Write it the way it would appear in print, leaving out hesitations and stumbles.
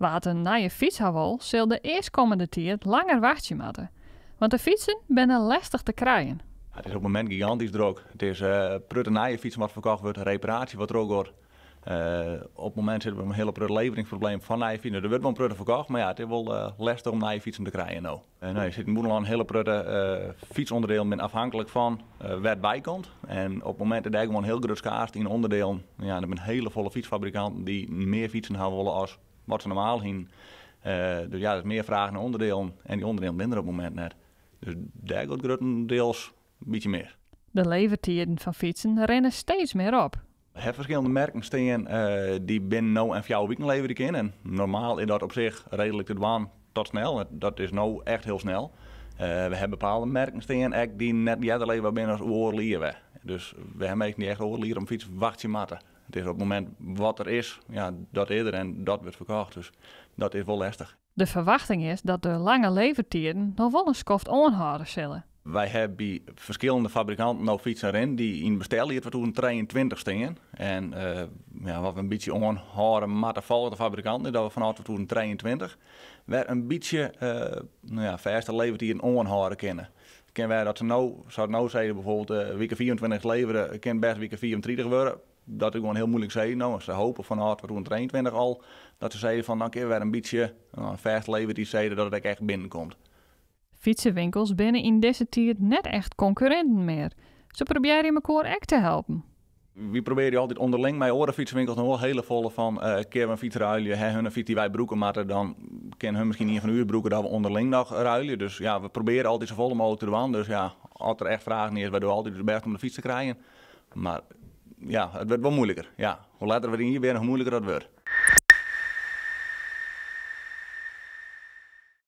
Wa't in nije fyts ha wol, sil de earstkommende tiid langer wachtsje moatte. Want de fytsen binne lestich te krijen. It is op it momint gigantysk drok. It is protte nije fytsen wat ferkocht wurdt, reparaasje wat trochgiet. Op it momint sitte we mei in hiele protte leveringsprobleem fan nije fytsen. Der wurdt wol in protte ferkocht, mar ja, it is wol lestich om nije fytsen te krijen no. No, je sitte yn it bûtenlân in hiele protte fytsûnderdielen binne afhanklik fan wêr't it wei komt. En op it momint dat dêr gewoan hiel grut skaarste yn ûnderdielen, ja, der binne hiele folle fytsfabrikanten dy't mear fytsen hawwe wolle as wat se normaal hienen. Dus ja, der is mear fraach nei ûnderdielen en dy ûnderdielen binne der op it momint net. Dus dêr giet gruttendiels in bytsje mis. De levertiden fan fytsen rinne steeds mear op. We ha ferskillende merken stean dy't binnen no en 4 wiken leverje kinne. En normaal is dat op sich reedlik te dwaan tot snel. Dat is no echt hiel snel. We ha bepaalde merken stean ek dy't net earder leverber binne as oardel jier wer. Dus we ha minsken dy't echt oardel jier om fyts wachtsje moatte. It is op it momint wat der is, ja, dat is der en dat wurdt ferkocht. Dus dat is wol lestich. De ferwachting is dat de lange levertiden noch wol in skoft oanhâlde sille. Wy ha by ferskillende fabrikanten no fytsen rinnen dy't yn besteljier 2023 stean. En ja, wat we in bytsje oanhâlde moatte folgens de fabrikanten is dat we fanôf 2023 wer in bytsje no ja, fêste levertiden oanhâlde kinne. It kin wêze dat se no, sa't no sizze bijvoorbeeld wike 24 levere, kin bêst wike 35 wurde. Dat is gewoan hiel muoilik sizzen no. Se hope fanôf 2023 al dat se sizze fan dan kinne we wer in bytsje in fêste levertiid sizze dat it ek echt binnenkomt. Fytsewinkels binne yn dizze tiid net echt konkurrinten mear. Se probearje mekoar ek te helpen. Wy probearje altyd ûnderling mei oare fytsewinkels noch wol hiele folle fan kinne we in fyts ruilje, ha hun in fyts dy't wy brûke moatte, dan kin hun miskien ien fan ús brûke dat we ûnderling noch ruilje. Dus ja, we probearje altyd safolle mooglik te dwaan. Dus ja, as der echt fragen is, wy dogge altyd ús bêst om de fyts te krijen. Mar ja, it wurdt wol muoiliker. Ja, hoe letter we yn jier binne, hoe muoiliker dat wurdt.